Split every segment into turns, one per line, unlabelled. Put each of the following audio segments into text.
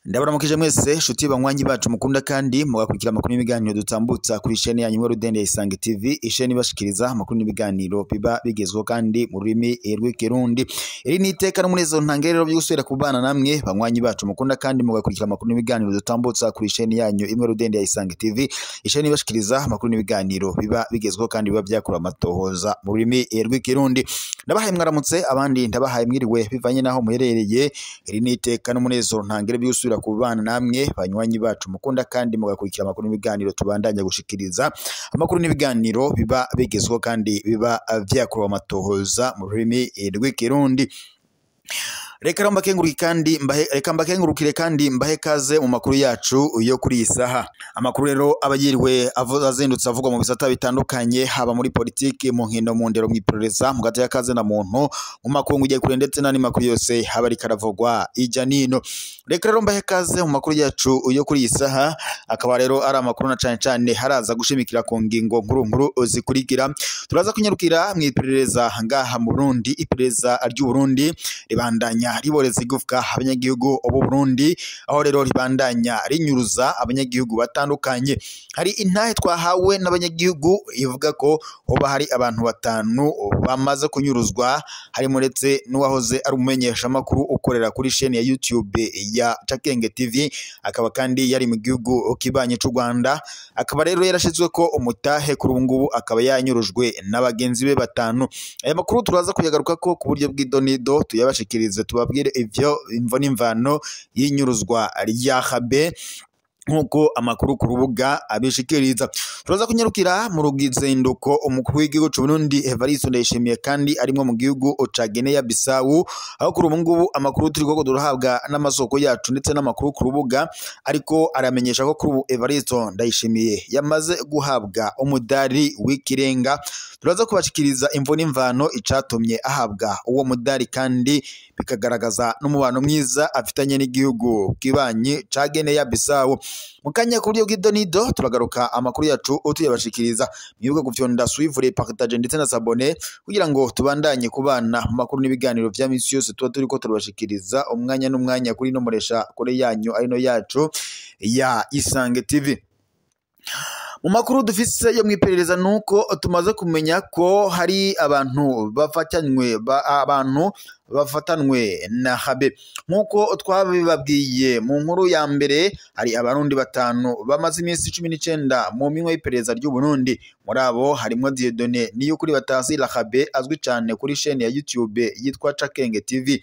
Ndabaramukije mwese shuti banywanyi bacu mukunda kandi mugakurikira amakuru n'ibiganiro dutambutsa kuri chaîne yanyu Rudende ya Isange TV, isheni bashikiriza amakuru n'ibiganiro biba bigezweho kandi mu rurimi rw'ikirundi. Iri ni iteka n'umunezero ntangerero byo gusubira kubana namwe banywanyi bacu mukunda kandi mugakurikira amakuru n'ibiganiro dutambutsa kuri chaîne yanyu imwe Rudende ya Isange TV, isheni bashikiriza amakuru n'ibiganiro biba bigezweho kandi biba byakura amatohoza mu rurimi rw'ikirundi. Ndabahaye mwaramutse abandi ndabahaye mwiriwe bivanye naho muherereye. Iri ni iteka n'umunezero ntangere byo gusubira kubana namwe banywanyi bacu mukunda kandi mugakurikira amakuru n'ibiganiro tubandanya gushikiriza amakuru n'ibiganiro biba bigezweho kandi biba vyakuruwe amatohoza mu rurimi rw'ikirundi. Reka mbakengurukire kandi mbahe kaze mu makuru yacu yo kuri iyi saha. Amakuru rero abayiriwe azindutse avugwa mu bisata bitandukanye, haba muri politiki, mu nkino, mu ndero, mu iperereza, mu gateka kaze na muntu, mu makungu ugiye kure ndetse n'andi makuru yose haba ariko aravugwa ijya nino. Reka rero mbahe kaze mu makuru yacu yo kuri iyi saha, akaba rero ari amakuru na cane cane haraza gushimikira ku ngingo nkuru nkuru zikurikira. Turaza kunyarukira mu iperereza ngaha mu Burundi. Iperereza ry'u Burundi ribandanya riboreza igufwa abanyagihugu bo Burundi, aho rero ribandanya rinyuruza abanyagihugu batandukanye. Hari intahe twahawe n'abanyagihugu ivuga ko hoba hari abantu batanu bamaze kunyuruzwa, harimo ndetse n'uwahoze ari umumenyeshamakuru ukorera kuri chaîne ya YouTube ya Cakenge TV, akaba kandi yari mu gihugu kibanye c'u Rwanda, akaba rero yarashizwe ko umutahe kuri ubu ngubu akaba yanyurujwe na bagenzi be batanu. Aya makuru turaza kuyagaruka ko ku buryo bw'idonido tuyabashikirize, tubabwire ivyo imvo n'imvano y'inyuruzwa rya Habe nkuko amakuru ku rubuga abishikiriza. Turaza kunyarukira mu rugizinduko umukuru w'igihugu c'u Burundi Evariste Ndayishimiye kandi arimwo mu gihugu ca Guinea Bissau, aho kuri ubu ngubu amakuru turiko turahabwa n'amasoko yacu ndetse n'amakuru ku rubuga ariko aramenyesha ko kuri ubu Evariste Ndayishimiye yamaze guhabwa umudari w'ikirenga. Turaza kubashikiriza imvo n'imvano icatumye ahabwa uwo mudari kandi bikagaragaza n'umubano mwiza afitanye n'igihugu kibanyi ca Guinea Bissau. Mukanya ku buryo bw'idonido turagaruka amakuru yacu tuyabashikiriza. Mwibuke gufyonda suivre, partage ndetse na s'abonner kugira ngo tubandanye kubana mu makuru n'ibiganiro vya misi yose tuba turiko turabashikiriza umwanya n'umwanya kuri no muresha kure yanyu ari no yacu ya Isange TV. Mu makuru dufise yo mwiperereza nuko tumaze kumenya ko hari abantu bafatanywe bafatanwe na Habe. Nkuko twabibabwiye mu nkuru ya mbere, hari abarundi batanu bamaze iminsi 19 mu minwe y'iperereza ry'u Burundi. Muri abo harimo Dieudonné Niyukuri batazira Habe, azwi cyane kuri chaîne ya YouTube yitwa Cakenge TV.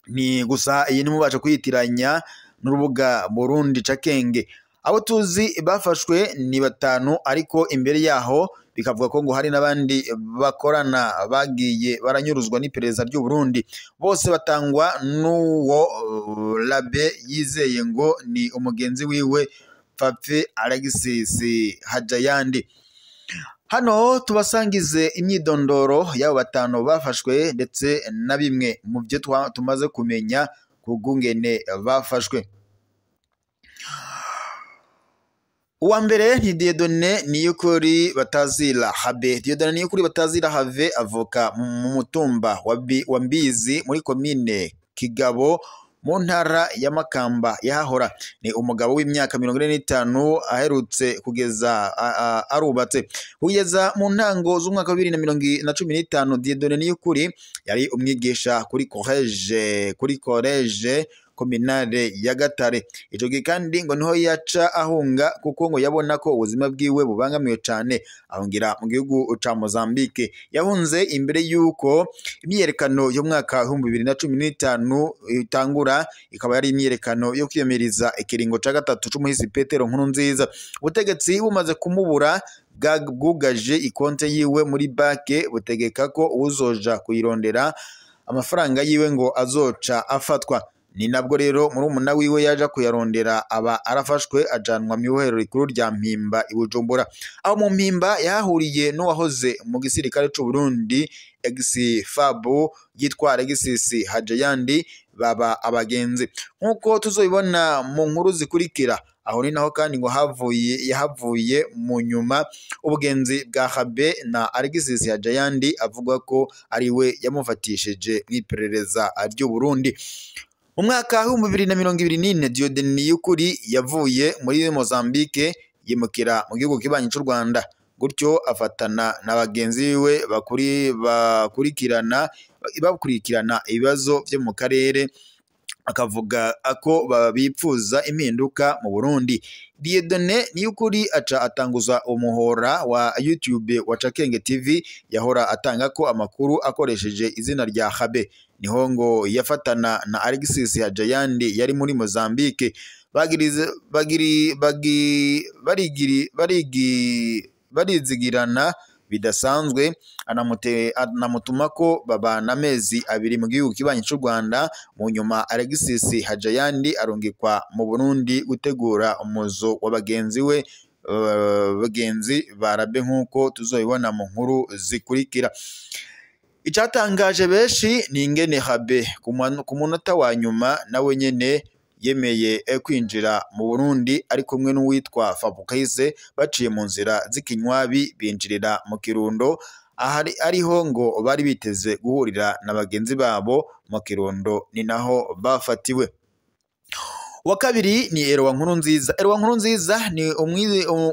Ni gusa iyi nimubasha kuyitiranya n'urubuga Burundi Cakenge. Abo tuzi bafashwe ni batanu, ariko imbere yaho bikavuga ko ngo hari n'abandi bakorana bagiye baranyuruzwa n'iperereza ry'u Burundi. Bose batangwa n'uwo Labe yizeye ngo ni umugenzi wiwe Pape Alexis Hajayandi. Hano tubasangize imyidondoro y'abo batanu bafashwe ndetse na bimwe mu byo tumaze kumenya kugungene bafashwe. Uwa mbere ni Dieudonné Niyukuri batazira Habe. Dieudonné Niyukuri batazira Have avuka mu mutumba wa Mbizi muri komine Kigabo mu ntara ya Makamba yahahora. Ni umugabo w'imyaka 45 aherutse kugeza arubatse. Kugeza mu ntango z'umwaka wa 2015 Dieudonné Niyukuri yari umwigisha kuri college kominare ya Gatare. Ico gihe kandi ngo niho yaca ahunga kuko ngo yabona ko ubuzima bwiwe bubangamiwe cane, ahungira mu gihugu ca Mozambique. Yahunze imbere yuko imyiyerekano y'umwaka 2015 itangura, ikaba yari imyiyerekano yo kwiyamiriza ikiringo ca gatatu c'umuhisi Petero Nkurunziza. Ubutegetsi bumaze kumubura bwugaje ikonte yiwe muri banke, butegeka ko uwuzoja kuyirondera amafaranga yiwe ngo azoca afatwa. Ni nabwo rero murumuna wiwe yaja kuyarondera aba arafashwe ajanwa mu ibohero rikuru rya Mpimba i Bujumbura. Aho mu Mpimba yahahuriye n'uwahoze mu gisirikare c'u Burundi ex-FAB yitwa Alexis Hajayandi, baba abagenzi nk'uko tuzobibona mu nkuru zikurikira. Aho ni naho kandi ngo yahavuye mu nyuma ubugenzi bwa Habe na Alexis Hajayandi, avuga ko ari we yamufatishije mu iperereza ry'u Burundi. Mu mwaka wa 2024 Dieudonné Niyukuri yavuye muri Mozambique yimukira mu gihugu kibanyi c'u Rwanda, gutyo afatana na bagenzi biwe bakurikirana ibibazo vyo mu karere, akavuga ko bipfuza impinduka mu Burundi. Dieudonné Niyukuri aca atanguza umuhora wa YouTube wa Cakenge TV yahora atanga ko amakuru akoresheje izina rya Habe. Niho ngo yafatana na Alexis Hajayandi yari muri Mozambique, barizigirana bidasanzwe, anamutuma ko babana amezi 2 mu gihugu kibanyi c'u Rwanda. Mu nyuma Alexis Hajayandi arungikwa mu Burundi gutegura umuzo wa bagenzi we bagenzi ba Rabe, nk'uko tuzobibona mu nkuru zikurikira. Icatangaje benshi ni ingene Habe ku munota wa nyuma nawe nyene yemeye kwinjira mu Burundi ari kumwe n'uwitwa Fabrice, baciye mu nzira z'ikinywabi binjirira mu Kirundo, ahari ariho ngo bari biteze guhurira na bagenzi babo mu Kirundo, ni naho bafatiwe. Wa kabiri ni Eloi Nkurunziza. Eloi Nkurunziza ni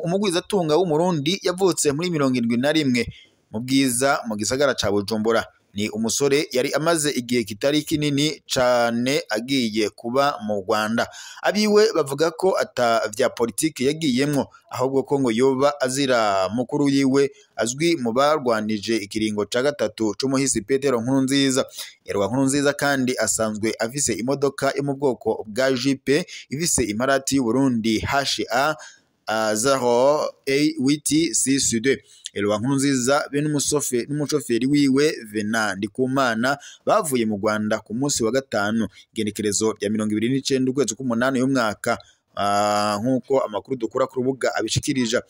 umugwizatunga w'Umurundi yavutse muri 71 mu Bwiza mu gisagara ca Bujumbura. Ni umusore yari amaze igihe kitari kinini cane agiye kuba mu Rwanda. Abiwe bavuga ko ata vya politiki yagiyemwo, ahubwo ko ngo yoba azira mukuru yiwe azwi mu barwanije ikiringo ca gatatu c'umuhisi Petero Nkurunziza. Eloi Nkurunziza kandi asanzwe afise imodoka yo mu bwoko bwa Jeep ifise imparati y'u Burundi HA 0 A8 6 2. Eloi Nkurunziza be n'umushoferi wiwe Venant Ndikumana bavuye mu Rwanda ku munsi wa gatanu, igenekerezo rya 29 ukwezi k'umunani y'umwaka, nk'uko amakuru dukura ku rubuga abishikirije.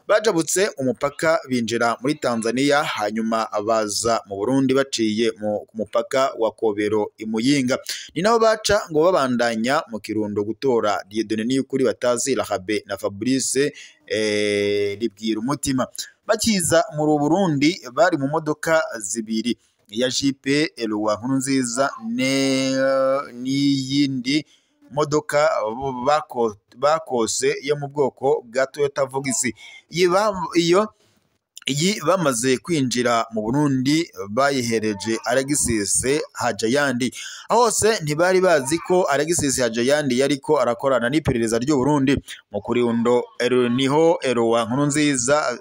Bajabutse umupaka binjira muri Tanzania, hanyuma baza mu Burundi baciye ku mupaka wa Kobero i Muyinga. Ni naho baca ngo babandanya mu Kirundo gutora Dieudonné Niyukuri batazira Habe na Fabrice Ribwira umutima. Bakiza mu Burundi bari mu modoka zibiri, iya Jeep Eloi Nkurunziza n'iyindi modoka bakose yo mu bwoko bwa Toyota Vox. Iyi bamaze kwinjira mu Burundi bayihereje Alexis Hajayandi. Hose ntibari bazi ko Alexis Hajayandi yariko arakorana n'iperereza ry'u Burundi. Mu Kirundo niho Eloi Nkurunziza,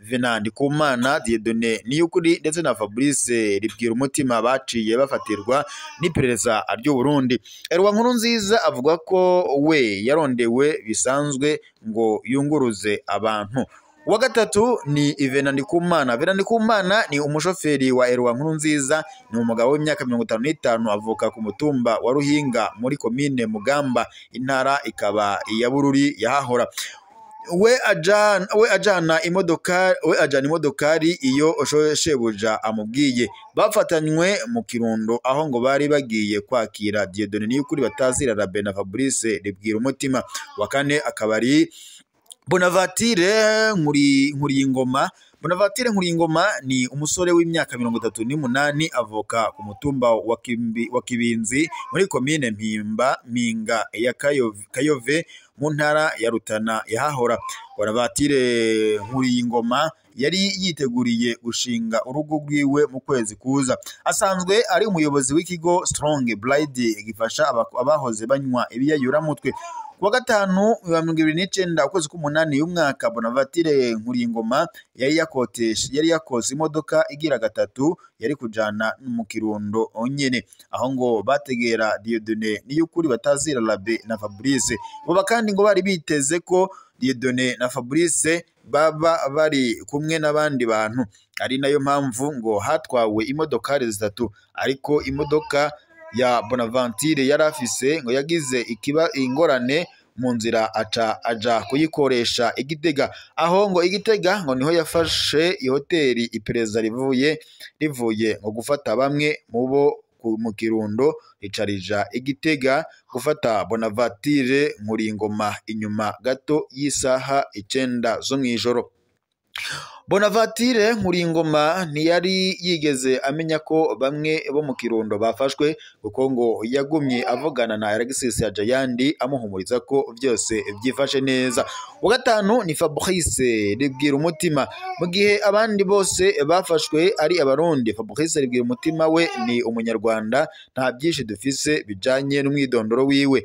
Venant Ndikumana, Dieudonné Niyukuri ndetse na Fabrice Ribwira umutima baciye bafatirwa n'iperereza ry'u Burundi. Eloi Nkurunziza avuga ko we yarondewe bisanzwe ngo yunguruze abantu. Uwa gatatu ni Venant Ndikumana. Venant Ndikumana ni umushoferi wa Eloi Nkurunziza, ni umugabo w'imyaka 55, avuka ku mutumba wa Ruhinga muri komine Mugamba, intara ikaba iya Bururi yahahora. We ajana imodokari iyo shebuja amubwiye. Bafatanywe mu Kirundo aho ngo bari bagiye kwakira Dieudonné Niyukuri batazira Rabe na Fabrice Ribwira umutima. Wa kane akaba ari Bonaventure Nkuriyingoma. Bonaventure Nkuriyingoma ni umusore w'imyaka 38, avuka ku mutumba wa Kibinzi muri komine Mpimba Mpinga ya Kayove mu ntara ya Rutana yahahora. Bonaventure Nkuriyingoma yari yiteguriye gushinga urugo rwiwe mu kwezi kuza. Asanzwe ari umuyobozi w'ikigo Strong Bride gifasha abahoze banywa ibiyayuramutwe. Kuwa gatanu wa 29 ukwezi k'umunani y'umwaka, Bonaventure Nkuriyingoma yari yakose imodoka igira gatatu yari kujana mu Kirundo nyene, aho ngo bategera Dieudonné Niyukuri batazira Rabe na Fabrice. Boba kandi ngo bari biteze ko Dieudonné na Fabrice baba bari kumwe n'abandi bantu, ari nayo mpamvu ngo hatwawe imodokari zitatu, ariko imodoka ya Bonaventure yari afise ngo yagize ikiba ingorane mu nzira aca aja kuyikoresha Igitega, aho ngo Igitega ngo niho yafashe ihoteli iperereza rivuye ngo gufata bamwe mu bo mu Kirundo ricarija Igitega gufata Bonaventure Nkuringoma inyuma gato y'isaha 9 zo mw'ijoro. Bonaventure Nkuringoma ntiyari yigeze amenya ko bamwe bo mu Kirundo bafashwe, kuko ngo yagumye avugana na Alexis Hajayandi amuhumuriza ko byose byifashe neza. Wa gatanu ni Fabrice Ribwira Umutima. Mu gihe abandi bose bafashwe ari Abarundi, Fabrice Ribwira Umutima we ni Umunyarwanda, nta byinshi dufise bijanye n'umwidondoro wiwe.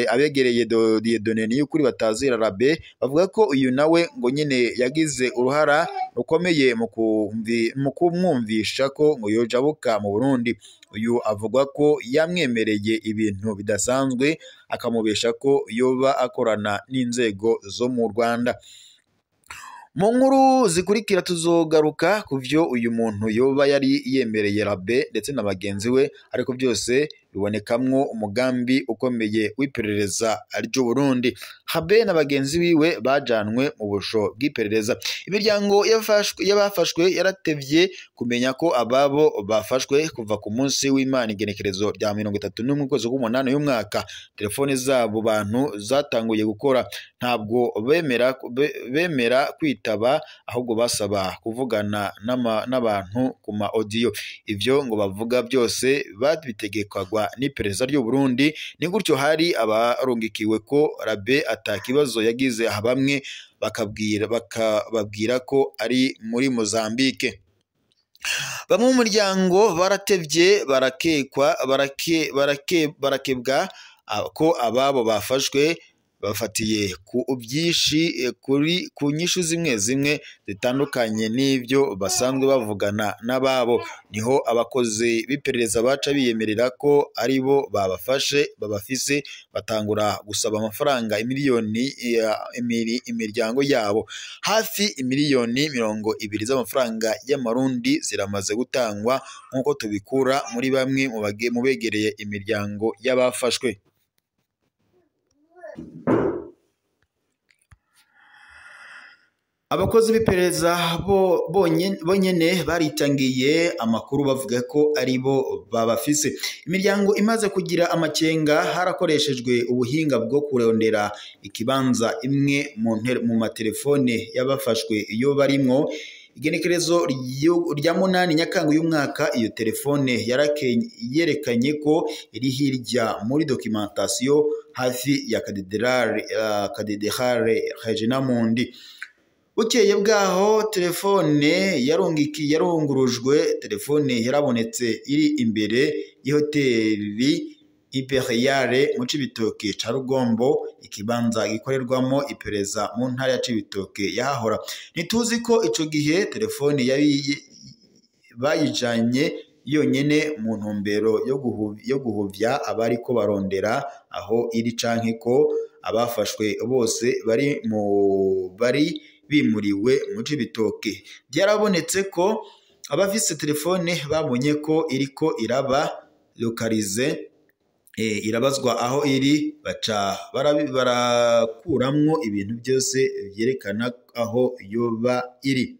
Abegereye Dieudonné Niyukuri batazira Rabe bavuga ko uyu nawe ngo nyine yagize uruhara rukomeye mu kumwumvisha ko ngo yojabuka mu Burundi. Uyu avuga ko yamwemereye ibintu bidasanzwe akamubesha ko yoba akorana n'inzego zo mu Rwanda. Mu nkuru zikurikira tuzogaruka ku vyo uyu muntu yoba yari yemereye Rabe ndetse na bagenzi we, ariko byose bibonekamwo umugambi ukomeye w'iperereza ry'u Burundi. Rabe na bagenzi biwe bajanwe mu busho bw'iperereza. Imiryango y'abafashwe yaratevye kumenya ko ababo bafashwe kuva ku munsi w'Imana igenekerezo rya 31 ukwezi k'umunani uyu mwaka. Telefone zabo bantu zatanguye gukora, ntabwo bemera kwitaba, ahubwo basaba kuvugana n'abantu ku ma audio. Ivyo ngo bavuga byose babitegekwa n'iperereza ry'u Burundi. Ni gutyo hari abarungikiwe ko Rabe atakibazo yagize, aha bamwe bakababwira ko ari muri Mozambique. Bamwe mu muryango baratevye barakekwa barakebwa ko ababo bafashwe, bafatiye ku byinshi kuri ku nyishu zimwe zimwe zitandukanye n'ibyo basanzwe bavugana n'ababo. Niho abakozi b'iperereza baca biyemerera ko ari bo babafashe babafise, batangura gusaba amafaranga imiliyoni imiryango yabo. Hafi imiliyoni 20 z'amafaranga y'amarundi ziramaze gutangwa, nk'uko tubikura muri bamwe mu begereye imiryango y'abafashwe. Abakozi b'iperereza bonyene baritangiye amakuru bavuga ko ari bo babafise. Imiryango imaze kugira amakenga, harakoreshejwe ubuhinga bwo kurondera ikibanza imwe mu matelefone y'abafashwe iyo barimwo. Igenekerezo rya 8 Nyakanga uyu mwaka, iyo telefone yerekanye ko iri hirya muri documentation hafi ya Katedrale Regina Mundi. Bukeye bwaho telefone yarungurujwe, telefone yarabonetse iri imbere y'ihoteli Imperiale mu Cibitoke ca Rugombo, ikibanza gikorerwamo iperereza mu ntara ya Cibitoke yahahora. Ntituzi ko ico gihe telefone bayijanye yonyene mu ntumbero yo guhuvya abariko barondera aho iri, canke ko abafashwe bose bari bimuriwe mu Cibitoke. Byarabonetse ko abafise telefone babonye ko iriko iraba lokalize, irabazwa aho iri, baca barakuramwo ibintu byose byerekana aho yoba iri.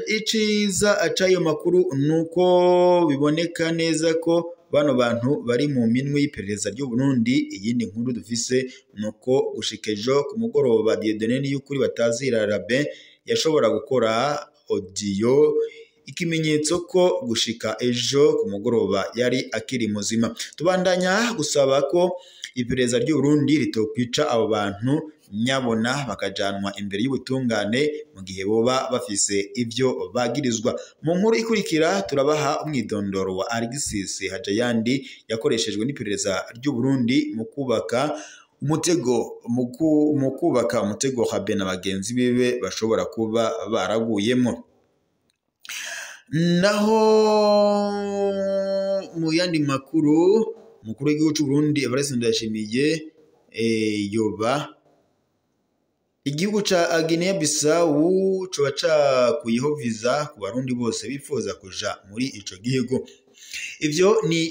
Iciza c'ayo makuru nuko biboneka neza ko bano bantu bari mu minwe y'iperereza ry'u Burundi. Iyindi nkuru dufise nuko gushika ejo ku mugoroba Dieudonné Niyukuri batazira Rabe yashobora gukora audio, ikimenyetso ko gushika ejo ku mugoroba yari akiri muzima. Tubandanya gusaba ko iperereza ry'u Burundi ritokwica abo bantu nyabona, bakajanwa imbere y'ubutungane mu gihe boba bafise ivyo bagirizwa. Mu nkuru ikurikira turabaha umwidondoro wa Alexis Hajayandi yakoreshejwe n'iperereza ry'u Burundi mu kubaka umutego Rabe na bagenzi biwe bashobora kuba baraguyemo. Naho mu yandi makuru, umukuru w'igihugu c'u Burundi Evariste Ndayishimiye yoba igihugu ca Guinea Bissau coba cakuyeho visa ku barundi bose bifuza kuja muri ico gihugu. Ivyo ni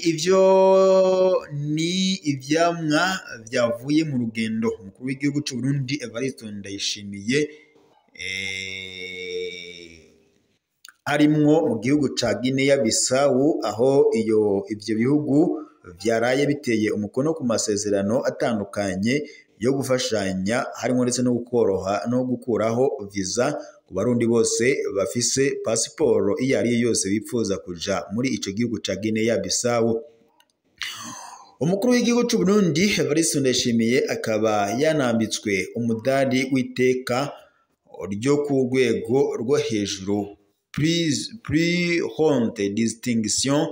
ivyamwa vyavuye mu rugendo umukuru w'igihugu c'u Burundi Evariste Ndayishimiye arimwo mu gihugu ca Guinea Bissau, aho ivyo bihugu vyaraye biteye umukono ku masezerano atandukanye yo gufashanya, harimo ndetse no gukoroha no gukuraho visa ku barundi bose bafise pasiporo iyo ari yo yose bipfuza kuja muri ico gihugu ca Guinea Bissau. Umukuru w'igihugu c'u Burundi Evariste Ndayishimiye akaba yanambitswe umudari w'iteka ryo ku rwego rwo hejuru, Prix haute distinction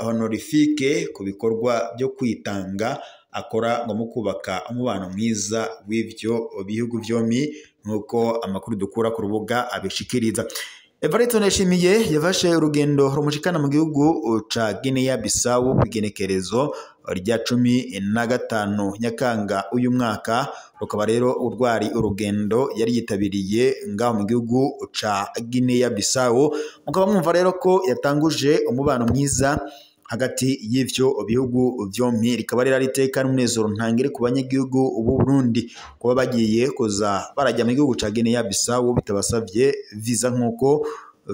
honorifique, ku bikorwa byo kwitanga akora ngo mu kubaka umubano mwiza w'ivyo bihugu vyompi, nk'uko amakuru dukura ku rubuga abishikiriza. Evariste Ndayishimiye yafashe urugendo rumushikana mu gihugu ca Guinea Bissau kw'igenekerezo rya 15 Nyakanga uyu mwaka, rukaba rero urwari urugendo yari yitabiriye ngaho mu gihugu ca Guinea Bissau. Mukaba mwumva rero ko yatanguje umubano mwiza hagati y'ivyo bihugu vyompi, rikaba rero ari iteka n'umunezero ntangere ku banyagihugu b'u Burundi kuba bagiye kuza barajya mu gihugu ca Guinea Bissau bitabasavye visa, nk'uko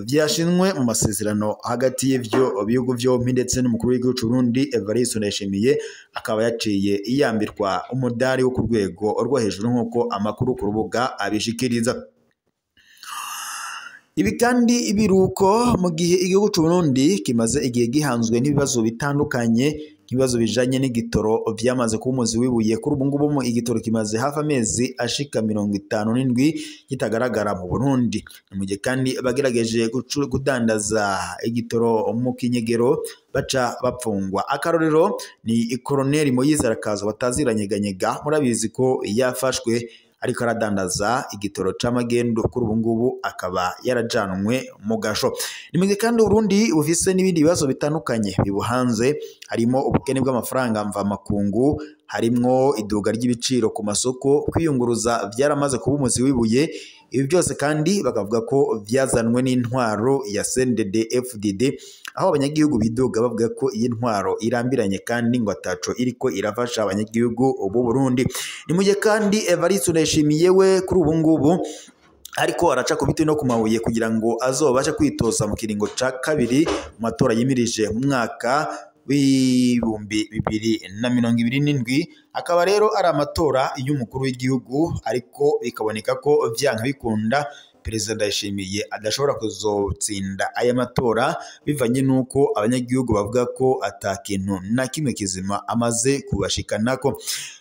vyashinwe mu masezerano hagati y'ivyo bihugu vyompi, ndetse n'umukuru w'igihugu c'u Burundi Evariste Ndayishimiye akaba yaciye yambikwa umudari wo ku rwego rwo hejuru, nk'uko amakuru ku rubuga abishikiriza. Ibi kandi biruko mu gihe igihugu c'u Burundi kimaze igihe gihanzwe n'ibibazo bitandukanye, nk'ibibazo bijanye n'igitoro vyamaze kuba umuzi w'ibuye. Kuri ubu ngubu mu igitoro kimaze hafi amezi ashika 57 kitagaragara mu Burundi. Ni mu gihe kandi bagerageje kudandaza igitoro mu kinyegero baca bapfungwa. Akarorero ni Colonel Moyize Arakaza bataziranyeganyega, murabizi ko yafashwe ariko aradandaza igitoro c'amagendo, kuri ubu ngubu akaba yarajanwe mu gasho. Ni mu gihe kandi Burundi bufise n'ibindi bibazo bitandukanye bibuhanze, harimo ubukene bw'amafaranga mvamakungu, harimwo iduga ry'ibiciro ku masoko, kwiyunguruza vyaramaze kuba umuzi w'ibuye. Ibi byose kandi bakavuga ko vyazanwe n'intwaro ya CNDD FDD, aho abanyagihugu bidoga bavuga ko iyi ntwaro irambiranye kandi ngo ataco iriko irafasha abanyagihugu b'u Burundi. Ni mu gihe kandi Evariste Ndayishimiye we kuri ubu ngubu ariko araca ku biti no ku mabuye kugira ngo azobashe kwitoza mu kiringo ca kabiri mu matora yimirije mu mwaka w'2027, akaba rero ari amatora y'umukuru w'igihugu, ariko bikaboneka ko vyanka bikunda Perezida Ndayishimiye adashobora kuzotsinda aya matora, bivanye n'uko abanyagihugu bavuga ko ata kintu na kimwe kizima amaze kubashikanako.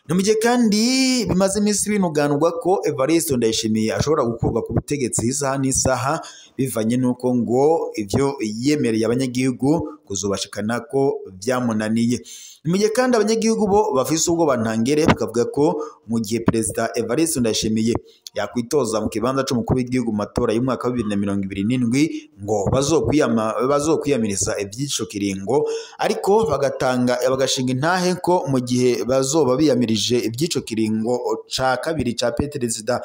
Ni mu gihe kandi bimaze iminsi binuganurwa ko Evariste Ndayishimiye ashobora gukurwa ku butegetsi isaha n'isaha, bivanye n'uko ngo ivyo yemereye abanyagihugu kuzobashikanako vyamunaniye. Ni mu gihe kandi abanyagihugu bo bafise ubwoba ntangere, bakavuga ko mu gihe Perezida Evariste Ndayishimiye yakwitoza mu kibanza c'umukuru w'igihugu mu matora y'umwaka wa 2027, ngo bazokwiyamiriza ivy'ico kiringo, ariko bagatanga bagashinga intahe ko mu gihe bazoba biyamirije ivy'ico kiringo ca kabiri ca Perezida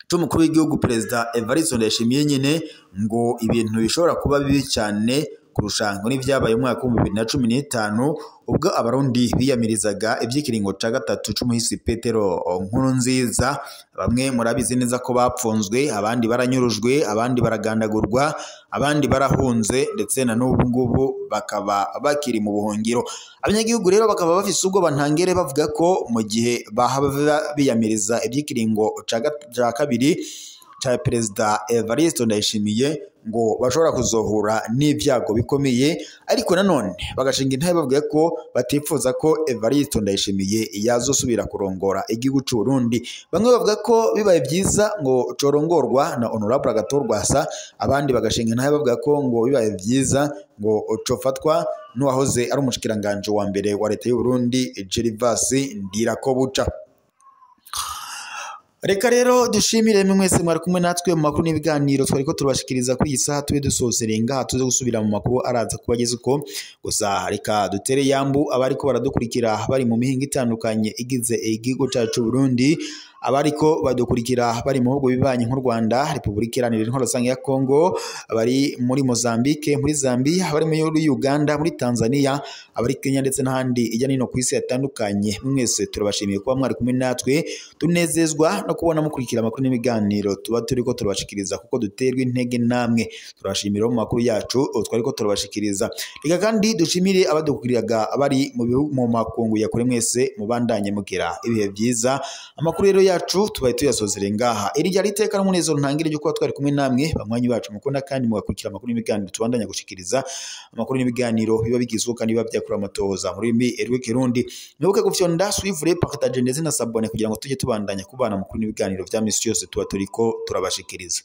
c'umukuru w'igihugu Perezida Evariste Ndayishimiye nyene, ngo ibintu bishobora kuba bibi cyane kurusha ngo n'ivyabaye mu mwaka wa 2015, ubwo abarundi biyamirizaga ivy'ikiringo ca gatatu c'umuhisi Petero Nkurunziza. Bamwe murabizi neza ko bapfunzwe, abandi baranyurujwe, abandi baragandagurwa, abandi barahunze, ndetse na n'ubu ngubu bakaba bakiri mu buhungiro. Abanyagihugu rero bakaba bafise ubwoba ntangere, bavuga ko mu gihe bahava biyamiriza ivy'ikiringo ca kabiri ca Perezida Evariste Ndayishimiye, ngo bashobora kuzohura n'ibyago bikomeye, ariko nanone bagashinga intahe bavuga ko batifuza ko Evariste Ndayishimiye yazosubira kurongora igihugu c'u Burundi. Bamwe bavuga ko bibaye byiza ngo corongorwa na Honorable Agathon Rwasa, abandi bagashinga intahe bavuga ko ngo bibaye byiza ngo cofatwa n'uwahoze ari umushikiranganje wa mbere wa leta y'u Burundi Gervas Ndirakobuca. Reka rero dushimire mwese mwari kumwe natwe mu makuru n'ibiganiro twariko turabashikiriza kuri iyi saha. Tube dusosereye ngaha, tuze gusubira mu makuru araza kubageza uko. Gusa reka dutere yambu abariko baradukurikira bari mu mihinga itandukanye igize igihugu cacu Burundi, Abariko badukurikira bari mu bihugu bibanyi nk'u Rwanda, Repubulika Iharanira Intwaro Rusange ya Kongo, abari muri Mozambique, muri Zambia, abari muri Uganda, muri Tanzania, abari Kenya ndetse n'ahandi ijya nino ku isi hatandukanye. Mwese turabashimiye kuba mwari kumwe natwe, tunezezwa no kubona mukurikira amakuru n'ibiganiro tuba turiko turabashikiriza kuko duterwa intege namwe. Turabashimira mu makuru yacu twariko turabashikiriza. Reka kandi dushimire abadukurikiraga bari mu bihugu mu makungu ya kure, mwese mubandanye mugira ibihe byiza. Amakuru rero yacu tubaye tuyasozere ngaha. Iri ryari iteka n'umunezero ntangire ryo kuba twari kumwe namwe banywanyi bacu mukunda kandi mugakurikira amakuru n'ibiganiro tubandanya gushikiriza. Amakuru n'ibiganiro biba bigizwe kandi biba byakura amatohoza mu rurimi rw'ikirundi. Mwibuke gufyonda suivre, partage ndetse na s'abonner kugira ngo tujye tubandanya kubana amakuru n'ibiganiro vya misi yose tuba turiko turabashikiriza.